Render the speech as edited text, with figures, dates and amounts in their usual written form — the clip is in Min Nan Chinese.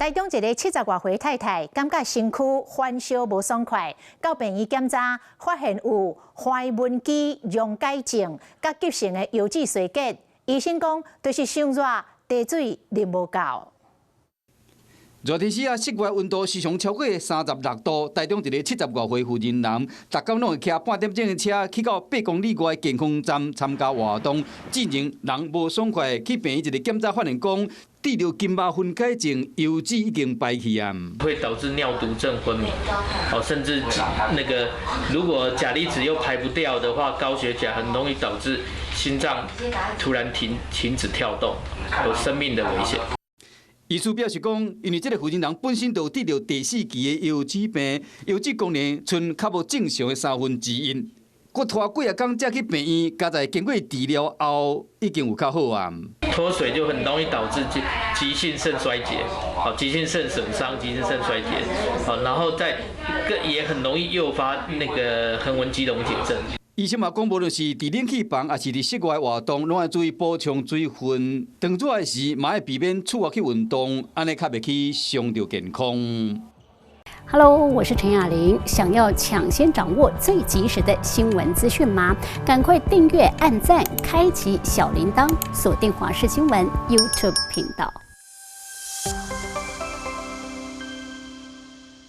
台中一个70外歲太太，感覺身軀發燒無爽快，到病院檢查，發現有橫紋肌溶解症，佮急性的腰子衰竭。醫生講，就是傷熱，茶水啉無夠。熱天時啊，室外溫度時常超過36度。台中一个70外歲婦人男，逐工攏會騎半點鐘的車去到8公里外健康站參加活動。進前人無爽快，去病院一个檢查發現講，得著筋肉分解症，腰子已經敗去啊。會導致尿毒症昏迷，哦，甚至那個如果鉀離子又排不掉的話，高血鉀很容易導致心臟突然停止跳動，有生命的危險。醫師表示講，因為這个婦人人本身就得著第四期的腰子病，腰子功能賰較無正常的1/3，閣拖幾仔工才去病院，佳哉經過治療後已經有較好啊。脫水就很容易導致急性腎衰竭，好，急性腎損傷、急性腎衰竭，好，然後再個也很容易誘發那個橫紋肌溶解症。醫生嘛講，無論是佇冷氣房，抑是佇室外活動，攏愛注意補充水分。當熱的時，嘛愛避免出外去運動，按呢較袂去傷著健康。 Hello，我是陳雅玲。想要搶先掌握最及時的新聞資訊嗎？趕快訂閱、按讚、開啟小鈴鐺，鎖定華視新聞 YouTube 頻道。